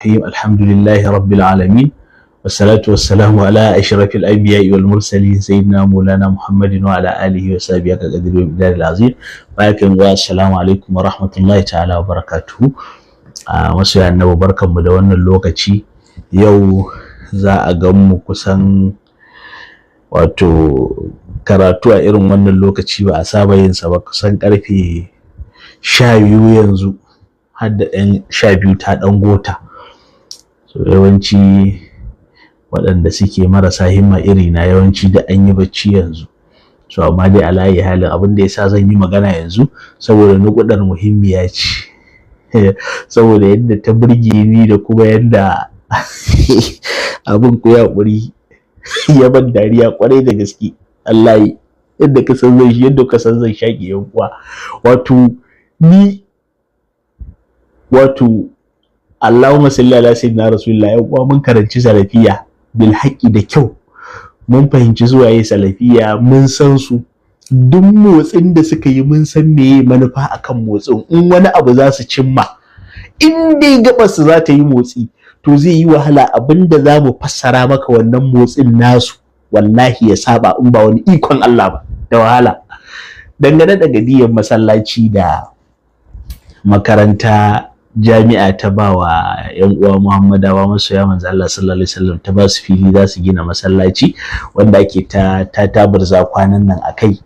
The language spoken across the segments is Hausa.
الرحيم، الحمد لله رب العالمين، والصلاة والسلام على أشرف الأنبياء والمرسلين، سيدنا مولانا محمد وعلى آله وصحبه قدر ومقدار العظيم. Bayakan wa assalamu alaikum wa rahmatullahi ta'ala wa barakatuhu. A masoya Annabi, barkanmu da wannan lokaci. Yau za a gan mu kusan, wato karatu a irin wannan lokaci ba a saba yin sa ba, kusan karfe 12 yanzu, har da ɗan 12 ta ɗan gota. So yawanci waɗanda suke marasa himma iri na, yawanci da an yi bacci yanzu. So amma dai ala ayyi halin, abin da yasa zan yi magana yanzu, saboda nukudar muhimmiya ce, saboda yadda ta burge ni da kuma yadda abin, ku ya haƙuri, ya ban dariya kwarai da gaske. Allah, yadda ka san zan shaƙe yan uwa. Wato ni, wato Allahumma salli ala sayyidina Rasulullah, yan uwa, mun karanci salafiya bil haqqi da kyau, mun fahimci zuwa yi salafiya, mun san su. Duk motsin da suka yi, mun san meye manufa akan motsin. In wani abu za su cimma, in dai gabas za ta yi motsi, to zai yi wahala abinda za mu fassara maka wannan motsin nasu wallahi ya saba, in ba wani ikon Allah ba, da wahala. Dangane da gadiyan masallaci da makaranta, jami'a ta ba wa yan uwa Muhammadawa masoya Manzo Allah sallallahu alaihi wasallam, ta ba su fili za su gina masallaci, wanda ake ta ta taburza kwanan nan akai,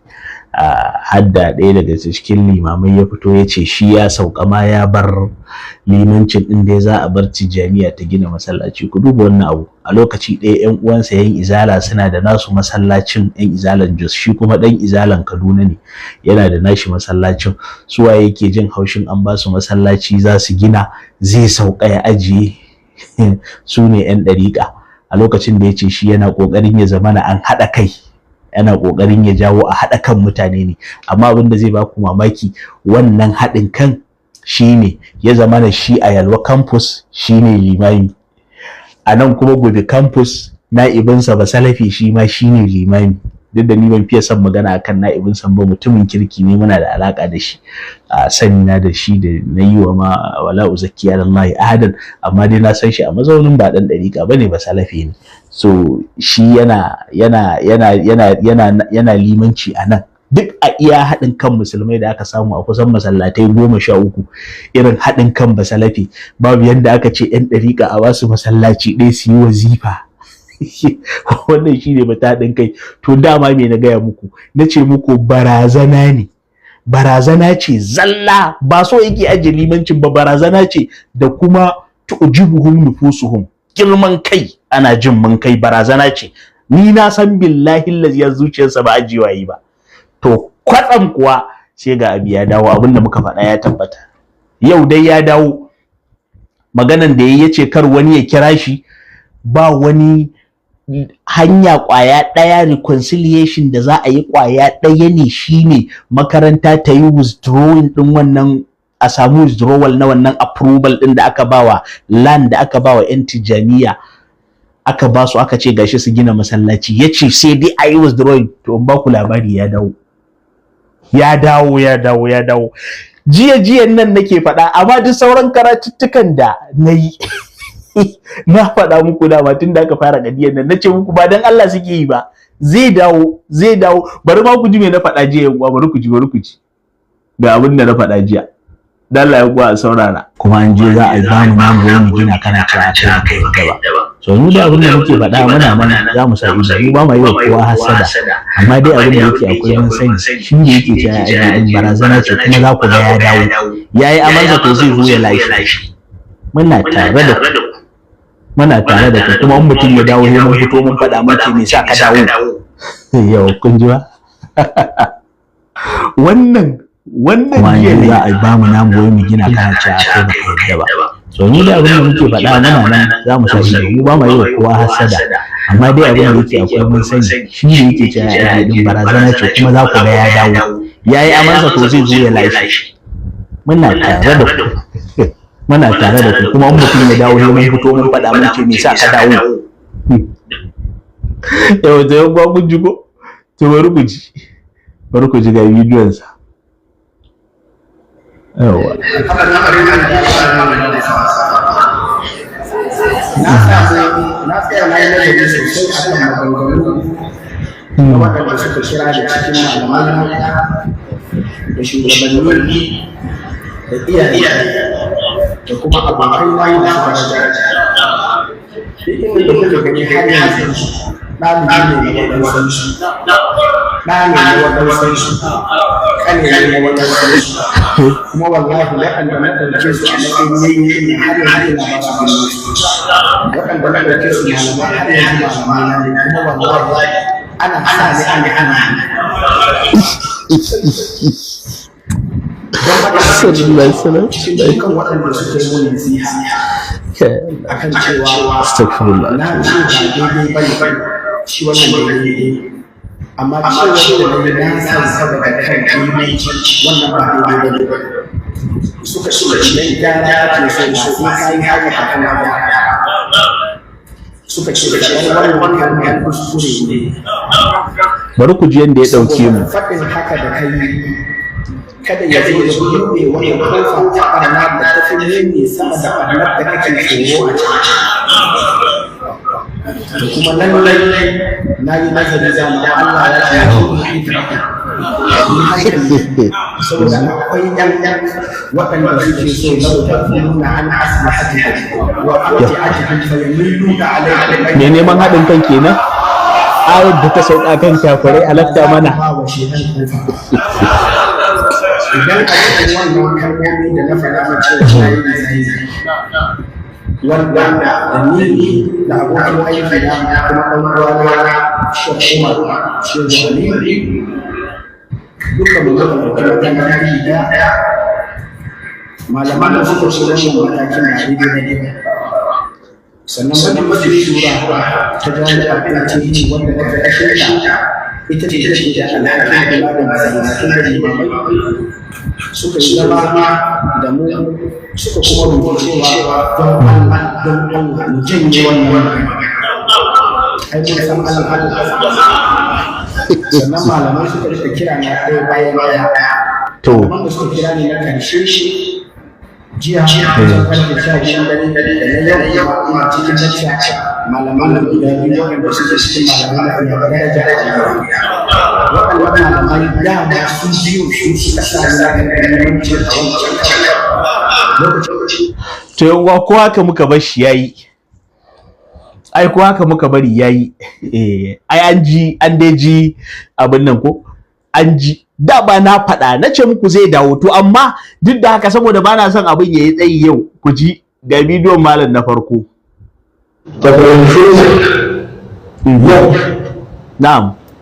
hadda ɗaya daga cikin limamai ya fito ya ce shi ya sauka ma, ya bar limancin ɗin da za a bar Tijjaniya ta gina masallaci. Ku duba wannan abu, a lokaci ɗaya yan uwansa yan Izala suna da nasu masallacin, yan Izalan Jos, shi kuma ɗan Izalan Kaduna ne, yana da nashi masallacin. Su waye yake jin haushin an ba su masallaci za su gina, zai sauka ya ajiye? Su ne yan ɗariƙa. A lokacin da ya ce shi yana ƙoƙarin ya zamana an haɗa kai, yana ƙoƙarin ya jawo a haɗa kan mutane ne. Amma abin da zai baku mamaki, wannan haɗin kan shine ya zamana shi a Yalwa Campus shine limami, a nan kuma Gobe Campus na'ibinsa ba salafi shi ma shine limami. Duk da ni ban fiye son magana akan na'ibinsa ba, mutumin kirki ne, muna da alaka da shi, a sani na da shi da na yi wa ma wala uzakki alallahi ahadan, amma dai na san shi a mazaunin ba dan dariƙa bane, ba salafi ne. So shi yana limanci a nan. Duk a iya haɗin kan musulmai da aka samu a kusan masallatai 13, irin haɗin kan basalafi babu. Yanda aka ce 'yan ɗariƙa a basu masallaci ɗaya su yi wazifa, wannan shi ne bata haɗin kai. To dama me na gaya muku? Na ce muku barazana ne, barazana ce zalla. Ba so yake ajiye limancin ba, barazana ce da kuma tu'jibuhum nufusuhum, girman kai, ana jin mun kai, barazana ce. Ni na san billahi allazi ya zuciyarsa ba ajiyewa yi ba. To kwatsam kuwa sai ga abi ya dawo, abin da muka faɗa ya tabbata. Yau dai ya dawo, maganan da ya ce kar wani ya kira shi, ba wani hanya kwaya ɗaya, reconciliation da za a yi kwaya ɗaya ne, shine makaranta ta yi withdrawing ɗin wannan, a samu withdrawal na wannan approval ɗin da aka bawa land, da aka bawa 'yan Tijjaniya, aka ba su, aka ce gashi su gina masallaci. Ya ce sai dai a yi withdrawing. To in ba ku labari, ya dawo, ya dawo, ya dawo, ya dawo. Jiya jiyan nan nake faɗa, amma duk sauran karatuttukan da na yi, na faɗa muku dama tun da aka fara kadiyar nan, na ce muku ba dan Allah suke yi ba, zai dawo, zai dawo. Bari ma ku ji me na faɗa jiya, yan uwa, bari ku ji, bari ku ji ga abin da na faɗa jiya. Dan Allah ya kuwa a saurara. Kuma an je za a ba mu namu wai mu gina, kana cewa kai baka yadda ba. So mu da abin da muke faɗa, muna nan za mu sa ido. Mu ba ma yi wa kowa hasada, amma dai abin da yake akwai, mun sani shi ne yake cewa ya din barazana ce, kuma za ku ga ya dawo, yayi amansa, to zai zo ya lashe. Muna tare da ku, muna tare da ku. Kuma in mutum ya dawo, sai mun fito mun faɗa mun ce me sa ka dawo yau. Kun ji ba wannan Kuma jiya yanzu ne za a ba mu namu wai mu gina, kana cewa kai baka yadda ba. So ni da abin da muke faɗa, muna nan za mu sa ido. Mu ba ma yi wa kowa hasada, amma dai abin da yake akwai, mun sani shi ne yake cewa ya ajiye din barazana ce, kuma za ku ga ya dawo, yayi amansa, to zai zo ya lashe. Muna tare da ku, muna tare da ku. Kuma in mutum ya dawo, sai mun fito mun faɗa mun ce me sa ka dawo yau. To yan uwa, kun ji ko? To bari ku ji, bari ku ji ga bidiyon sa. Yawa. Na samu, na tsaya na yi nazari sosai akan maganganu na waɗanda suka kira da cikin malamai da shugabanni da iyaye da kuma abokai na masu daraja. Duk inda kuka gani, har yanzu ɗalibi ne na waɗansu, ɗa ne na waɗansu, ƙane ne na waɗansu. Kuma wallahi waɗanda na ɗauke su a matsayin yayye ne, har yanzu ina ba su girma su. Waɗanda na ɗauke su malamai, har yanzu malamai na ne. Kuma wallahi ana sa ni, ana hana ni. Don haka, Sallallahu alaihi wasallam. cikin dukkan waɗanda suka yi mun nasiha akan cewa Astaghfirullah. na ce ba daidai ba ne, shi wannan daidai ne, amma cewa da na yi na san daga kan daidai, wannan ba daidai ba ne. Suka ce idan gyara kake so, ba sai ka yi haka ka kana gyara. Suka ce kamar wannan kalmar kuskure ne. Bari ku ji yadda ya ɗauke mu. Saboda faɗin haka da kai, kada ya zo ya buɗe wata kofa ta ɓarna da ta fi muni sama da ɓarnar da kake tsoro a ciki. Da kuma lallai na yi nazari, dama Allah ya ce ya yi hankali, saboda akwai yan waɗanda suke so lau tafiluna an aslihatihim wa amti'atihim fayamiluna alaykum. Me neman haɗin kan kenan, ayar da ta sauka kan kafirai, alafta mana. Ba wa shedan kofa. Idan a cikin wannan kalmomi da na faɗa na cewa na yi nazari, wanda da ni da abokin aiki na kuma ɗan uwana Sheikh Umar Sheikh Ali, duka mu muka ɗauki mataki ɗaya. Malaman da suka ce wannan matakin na daidai ba. Sannan majalisar shura ta jami'ar ATBU, wanda ta ƙarƙashin ta ita ce take da alhakin kula da masallatai da limamai, suka yi zama da mu, suka kuma rubuta cewa don Allah, don Allah, mu janye wannan magana, ai mun san Allah. Sannan malamai suka rika kira na ɗaya bayan ɗaya. Malaman da suka kira ni na ƙarshe shi jiya kusan karfe 12 dare, da na yau kuma ina cikin lecture, malaman nan guda biyu waɗanda suke cikin malamai na daraja a jami'a, waɗannan malamai dama su biyu su suka sa ni na karɓi limanci a wancan lokacin. To yan uwa, ko haka muka bar shi yayi, ai ko haka muka bari yayi. Eh, ai an ji, an dai ji abin nan, ko an ji. Da ba na faɗa, na ce muku zai dawo. To amma duk da haka, saboda ba na son abin yayi tsayi yau, ku ji ga bidiyon malam na farko. Ta fahimce yau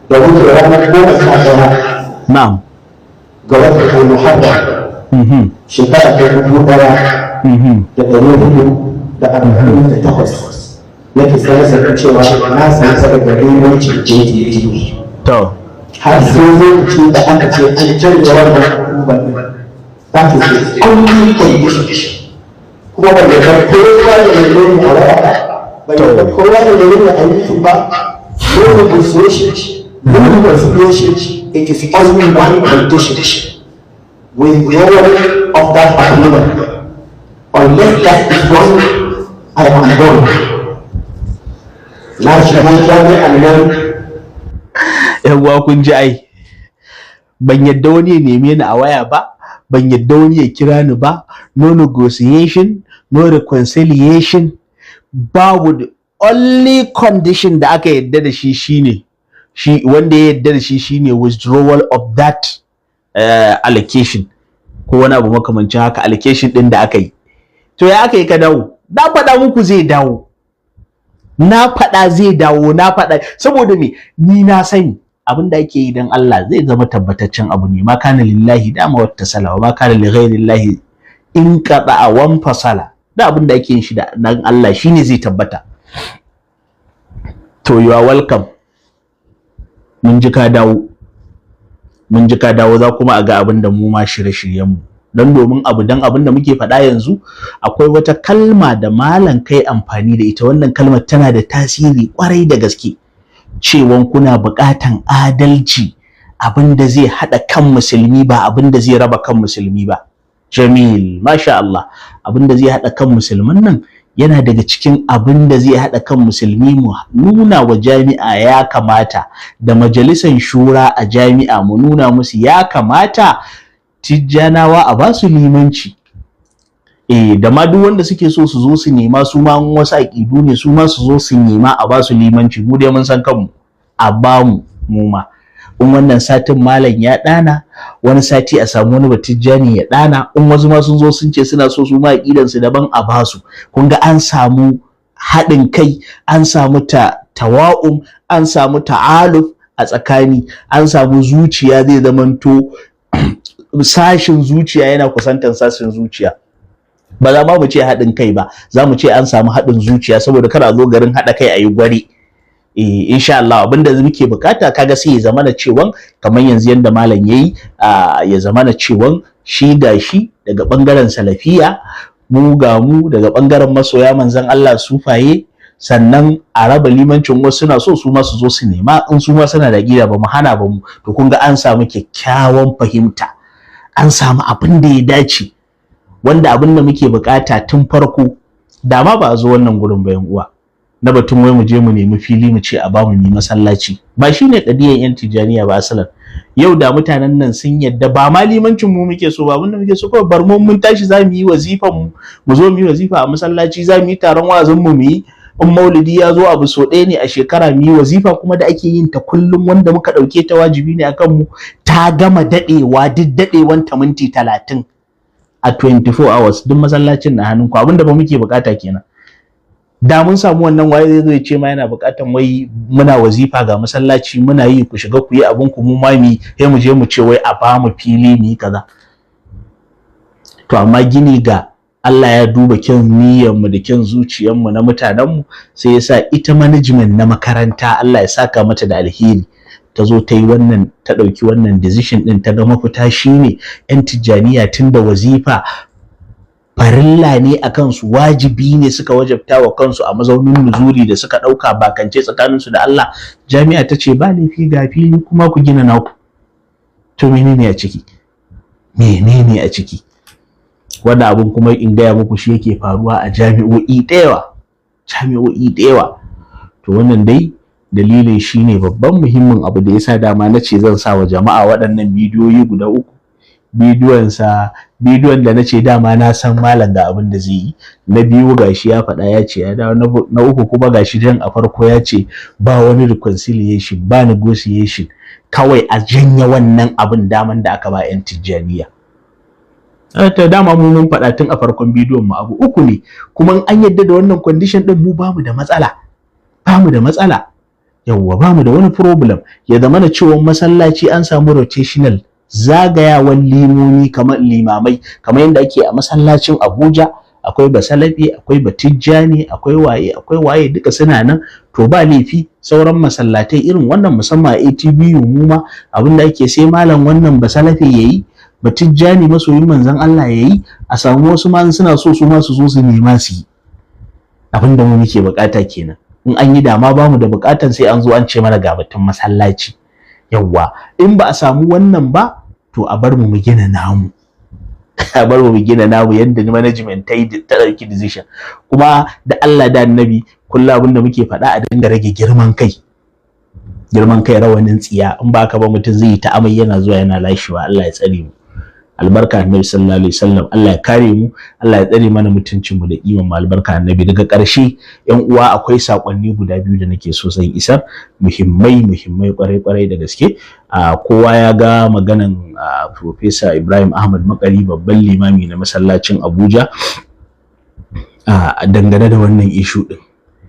da muke ranar 11 ga watan Muharram, shekara ta 1448, nake sanar da cewa na sauka daga limancin ATBU har sai lokacin da aka ce an canza wannan hukumar ɗin. That is the only condition. Kuma ban yarda kowa ya neme ni a waya ba, ban yarda kowa ya neme ni a YouTube ba. No negotiation, no reconciliation. It is only one condition: withdrawal of that agreement. Unless that is done, I am done. Na shiga jami'an nan. Yan uwa, kun ji, ai ban yadda wani ya neme ni a waya ba, ban yadda wani ya kira ni ba. No negotiation, no reconciliation, babu. The only condition da aka yadda da shi shine, shi wanda ya yadda da shi shine withdrawal of that allocation ko wani abu makamancin haka, allocation din da aka yi. To ya aka yi ka dawo? Na faɗa muku zai dawo, na faɗa zai dawo, na faɗa. Saboda me? Ni na sani abin da ake yi dan Allah zai zama tabbataccen abu ne. Ma kana lillahi dama wata sala, wa ma kana li ghairillahi in qata wan fasala. Da abin da ake yin shi da dan Allah shine zai tabbata. To, you are welcome. Mun ji ka dawo, mun ji ka dawo. Za kuma a ga abin da mu ma shirye-shiryen mu don domin abu dan abin da muke faɗa yanzu. Akwai wata kalma da malam kai amfani da ita, wannan kalmar tana da tasiri kwarai da gaske, cewan kuna buƙatan adalci, abin da zai haɗa kan musulmi ba abin da zai raba kan musulmi ba. Jamil, masha Allah. Abin da zai haɗa kan musulman nan Yana daga cikin abin da zai haɗa kan musulmi, mu nuna wa jami'a ya kamata, da majalisar shura a jami'a, mu nuna musu ya kamata Tijjanawa a ba su limanci, da ma duk wanda suke so su zo su nema, su ma wasu aƙidu ne, su ma su zo su nema a ba su limanci. Mu dai mun san kanmu, a ba mu. Mu ma in wannan satin malam ya ɗana, wani sati a samu wani Batijjani ya ɗana, in wasu ma sun zo sun ce suna so su ma aƙidan su daban, a ba su. Kun ga an samu haɗin kai, an samu tawa'um, an samu ta'aluf a tsakani, an samu zuciya zai zamanto sashin zuciya yana kusantan sashin zuciya. Ba za ma mu ce haɗin kai ba, za mu ce an samu haɗin zuciya, saboda kada a zo garin haɗa kai a yi gwari. Insha Allah, abinda muke bukata, kaga sai ya zamana cewan kamar yanzu yanda malam yayi, ya zamana cewan shi gashi daga bangaren salafiya, mu ga mu daga bangaren masoya manzon Allah sufaye. Sannan a raba limancin, wasu suna so su ma su zo su nema, in su ma suna da gida, ba mu hana ba mu. To kun ga an samu kyakkyawan fahimta, an samu abin da ya dace, wanda abin da muke bukata tun farko. Da ma ba a zo wannan gurin bayan uwa na batun wai mu je mu nemi fili mu ce a bamu mu masallaci, ba shine kadiyan yan Tijaniya ba asalan. Yau da mutanen nan sun yadda, ba ma limancin mu muke so ba, abinda muke so kawai bar mu, mun tashi za mu yi wazifan mu, mu zo mu yi wazifa a masallaci, za mu yi taron wa'azin mu, mu yi in maulidi ya zo, abu so ɗaya ne a shekara, mu yi wazifa kuma da ake yin ta kullum, wanda muka ɗauke ta wajibi ne akan mu, ta gama daɗewa, duk daɗewan ta minti 30 a 24 hours, duk masallacin na hannunku. Abinda ba muke bukata kenan. Da mun samu wannan, waye zai zo ya ce ma yana bukatan wai muna wazifa, ga masallaci muna yi, ku shiga ku yi abin ku, mu ma mu sai mu je mu ce wai a ba mu fili mu yi kaza? To amma gini ga Allah ya duba kyan niyyar mu da kyan zuciyar mu na mutanen mu, sai ya sa ita management na makaranta, Allah ya saka mata da alheri, ta zo ta yi wannan, ta ɗauki wannan decision ɗin, ta ga mafita shine 'yan Tijjaniya, tunda wazifa farilla ne a kansu, wajibi ne, suka wajabta wa kansu a mazaunin nuzuri da suka ɗauka, bakance tsakaninsu da Allah, jami'a ta ce ba laifi, ga fili, kuma ku gina naku. To menene a ciki? Menene a ciki? Wannan abun kuma in gaya muku, shi yake faruwa a jami'o'i da yawa, jami'o'i da yawa. To wannan dai dalilin shine babban muhimmin abu da yasa dama na ce zan sa wa jama'a waɗannan bidiyoyi guda uku. Bidiyon sa, bidiyon da na ce dama na san malam ga abin da zai yi. Na biyu gashi ya faɗa, ya ce ya dawo. Na uku kuma gashi dan a farko ya ce ba wani reconciliation, ba negotiation, kawai a janye wannan abin daman da aka ba 'yan Tijjaniya. Ta dama mu mun faɗa tun a farkon bidiyon mu, abu uku ne, kuma an yadda da wannan condition din, mu bamu da matsala, bamu da matsala, yawwa, bamu da wani problem. Ya zama na cewa masallaci an samu rotational, zagayawan limomi, kamar limamai, kamar yadda ake a masallacin Abuja, akwai Basalafi, akwai Batijjani, akwai waye, akwai waye, duka suna nan. To ba laifi sauran masallatai irin wannan, musamman a ATBU, mu ma abin da ake, sai malam wannan Basalafi yayi, Batijjani masoyin manzon Allah yayi, a samu wasu ma suna so su ma su zo su nema su yi. Abin da mu muke bukata kenan. In an yi, dama bamu da bukatan sai an zo an ce mana ga batun masallaci. Yawwa, in ba a samu wannan ba, to a bar mu mu gina namu, a bar mu gina namu yadda management ta yi, ta ɗauki decision. Kuma da Allah da Annabi, kullum abin da muke faɗa, a dinga rage girman kai. Girman kai rawanin tsiya. In ba ka ba, mutum zai yi ta amai yana zuwa yana lashewa. Allah ya tsare mu, albarka Annabi sallallahu alaihi wasallam. Allah ya kare mu, Allah ya tsare mana mutuncin mu da kiman mu, albarka Annabi. Daga ƙarshe, yan uwa, akwai sakonni guda biyu da nake so zan isar, muhimmai, muhimmai kwarai kwarai da gaske. Kowa ya ga maganan Professor Ibrahim Ahmad Makari, babban limami na masallacin Abuja, dangane da wannan issue din.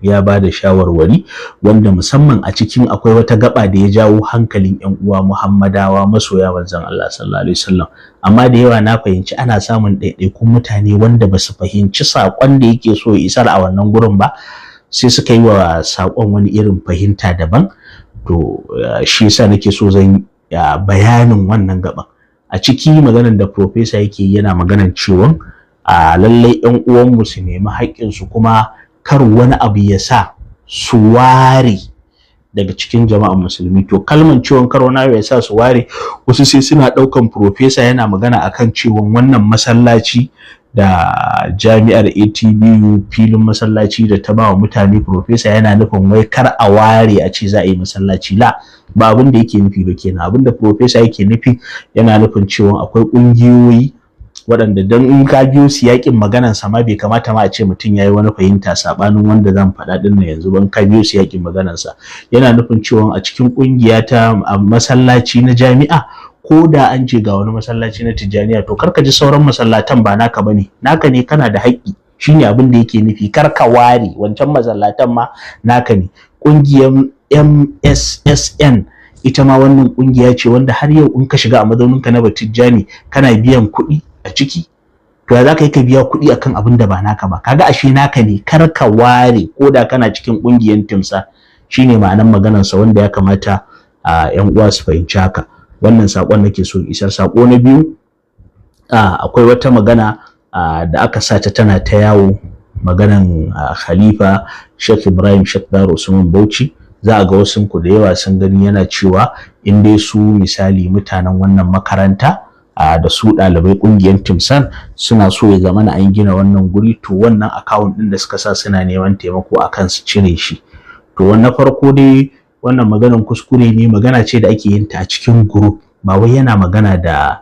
Ya ba da shawarwari, wanda musamman a cikin akwai wata gaba da ya jawo hankalin yan uwa Muhammadawa, masoya manzon Allah sallallahu alaihi wasallam. Amma da yawa na fahimci ana samun ɗaiɗaikun mutane wanda ba su fahimci saƙon da yake so ya isar a wannan gurin ba, sai suka yi wa saƙon wani irin fahimta daban. To shi yasa nake so zan bayanin wannan gaban. A ciki maganar da professor yake, yana maganar cewa a lallai yan uwanmu su nemi haƙƙinsu, kuma kar wani abu ya sa su ware daga cikin jama'an musulmi. To kalman ciwon kar wani abu ya sa su ware, wasu sai suna ɗaukan professor yana magana akan cewa wannan masallaci Da jami'ar ATBU filin masallaci da ta ba wa mutane, professor yana nufin wai kar a ware a ce za a yi masallaci. La, ba abin da yake nufi ba kenan. Abin da professor yake nufi, yana nufin cewa akwai ƙungiyoyi waɗanda, don in ka biyo siyakin maganan sa ma, bai kamata ma a ce mutum yayi wani fahimta sabanin wanda zan faɗa din nan yanzu ban. Ka biyo siyakin maganan sa, yana nufin cewa a cikin ƙungiya ta masallaci na jami'a, ko da an ce ga wani masallaci na Tijjaniya, to kar ka ji sauran masallatan ba naka bane, naka ne, kana da haƙƙi. Shine abin da yake nufi, kar ka ware wancan masallatan ma naka ne. Ƙungiyar MSSN ita ma wannan ƙungiya ce wanda har yau in ka shiga a mazauninka na Batijjani kana biyan kuɗi a ciki. To ya za ka yi ka biya kuɗi akan abin da ba naka ba? Kaga ashe naka ne, kar ka ware ko da kana cikin ƙungiyar Timsa. Shine ma'anar maganarsa, wanda ya kamata a yan uwa su fahimci haka. Wannan sakon nake so isar. Sako na biyu, akwai wata magana da aka sa ta tana ta yawo, maganan Khalifa Sheikh Ibrahim Sheikh Dahiru Usman Bauchi. Za a ga wasu ku da yawa sun gani, yana cewa in dai su misali mutanen wannan makaranta da su ɗalibai ƙungiyar Timsan suna so ya zamana an gina wannan guri, to wannan account ɗin da suka sa suna neman taimako akan su cire shi. To wannan farko dai, wannan maganan kuskure ne. Magana ce da ake yin ta a cikin group, ba wai yana magana da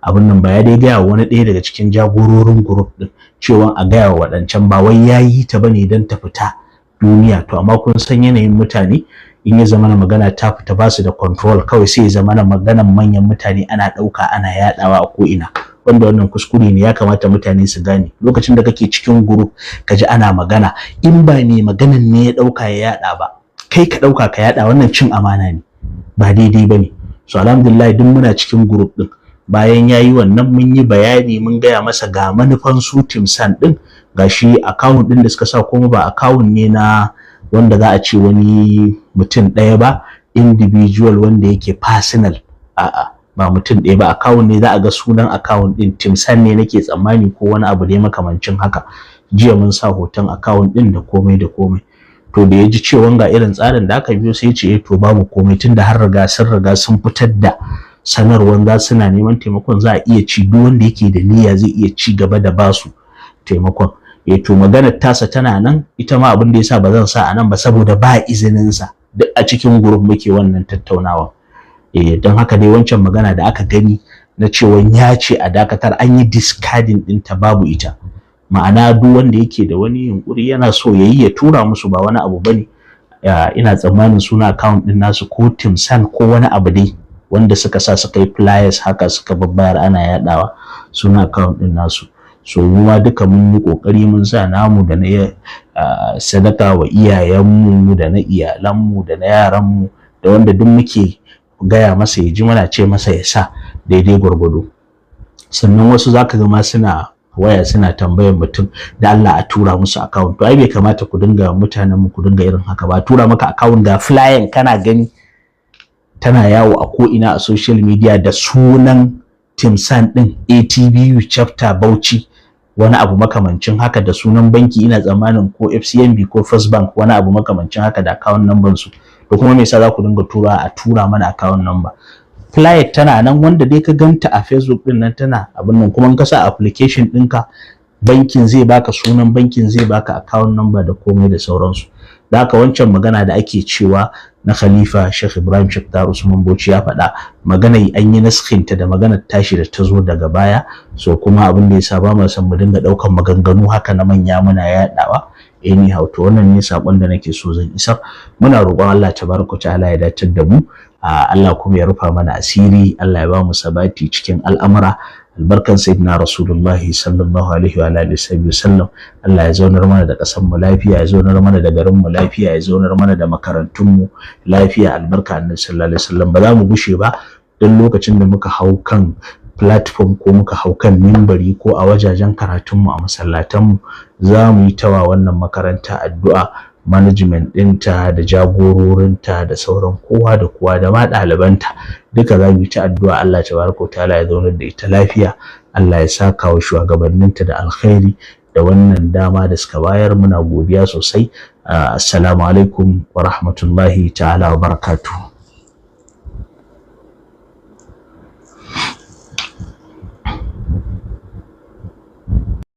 abin nan ba. Ya dai gaya wani ɗaya daga cikin jagororin group ɗin cewa a gaya wa waɗancan, ba wai ya yi ta bane don ta fita duniya. To amma kun san yanayin mutane, in ya zama magana ta fita ba su da control, kawai sai ya zama maganan manyan mutane ana ɗauka ana yaɗawa a ko'ina, wanda wannan kuskure ne. Ya kamata mutane su gane, lokacin da kake cikin group ka ji ana magana, in ba ne maganan ne ya ɗauka ya yaɗa ba, kai ka ɗauka ka yaɗa, wannan cin amana ne, ba daidai ba ne. So alhamdulillah, duk muna cikin group ɗin. Bayan ya yi wannan, mun yi bayani, mun gaya masa ga manufan su Timsan ɗin, ga shi account ɗin da suka sa, kuma ba account ne na wanda za a ce wani mutum ɗaya ba, individual wanda yake personal. A'a, ba mutum ɗaya ba, account ne, za a ga sunan account ɗin Timsan ne nake tsammani, ko wani abu ne makamancin haka. Jiya mun sa hoton account ɗin da komai da komai. To da ya ji cewa ga irin tsarin da aka biyo, sai ya ce to babu komai, tunda har riga sun riga sun fitar da sanarwar za suna neman taimakon, za a iya ci, duk wanda yake da niyya zai iya ci gaba da basu taimakon. Eh, to maganar tasa tana nan ita ma. Abin da yasa ba zan sa a nan ba, saboda ba izinin sa, duk a cikin group muke wannan tattaunawa. Eh, don haka dai wancan magana da aka gani na cewa ya ce a dakatar, an yi discarding ɗinta, babu ita. Ma'ana, duk wanda yake da wani yunkuri yana so ya yi, ya tura musu, ba wani abu bane. Ina tsammanin suna account din nasu ko Timsan ko wani abu dai wanda suka sa suka yi flyers haka suka babbayar ana yadawa, suna account din nasu. So mu ma duka mun yi kokari mun sa namu, da na sadaka wa iyayenmu, da na iyalanmu, da na yaranmu, da wanda duk muke gaya masa ya ji, muna ce masa ya sa daidai gwargwado. Sannan wasu zaka ga ma suna waya suna tambayar mutum da Allah a tura musu account. To ai bai kamata ku dinga, mutanen mu, ku dinga irin haka ba. Tura maka account, ga flyer kana gani tana yawo a ko ina a social media da sunan Timsan din ATBU chapter Bauchi, wani abu makamancin haka, da sunan banki, ina tsammanin ko FCMB ko First Bank, wani abu makamancin haka, da account number su. To kuma me yasa za ku dinga tura a tura mana account number? Flyer tana nan, wanda dai ka ganta a Facebook din nan tana abin nan. Kuma in ka sa application ɗinka, bankin zai baka sunan bankin, zai baka account number da komai da sauransu. Da haka wancan magana da ake cewa na Khalifa Sheikh Ibrahim Sheikh Dahiru Usman Bauchi ya faɗa, magana an yi naskhinta da maganar tashi da ta zo daga baya. So kuma abin da yasa ba mu son mu dinga ɗaukan maganganu haka na manya muna yaɗawa anyhow. To wannan ne sakon da nake so zan isar. Muna roƙon Allah tabaraka ta'ala ya dacar da mu, Allah kuma ya rufa mana asiri, Allah ya ba mu sabati cikin al'amura, albarkan Sayyidina Rasulullahi sallallahu alaihi wa alihi wasallam. Allah ya zaunar mana da ƙasar mu lafiya, ya zaunar mana da garin mu lafiya, ya zaunar mana da makarantun mu lafiya, albarka Annabi sallallahu alaihi wasallam. Ba za mu gushe ba, don lokacin da muka hau kan platform ko muka hau kan mimbari ko a wajajen karatunmu a masallatanmu, za mu yi tawa wannan makaranta addu'a, management ɗinta da jagororinta da sauran kowa da kowa da ma ɗalibanta duka, za mu yi ta addu'a Allah tabaraka ta'ala ya zaunar da ita lafiya, Allah ya saka wa shugabanninta da alkhairi da wannan dama da suka bayar. Muna godiya sosai. Assalamu alaikum wa rahmatullahi ta'ala wa barakatuh.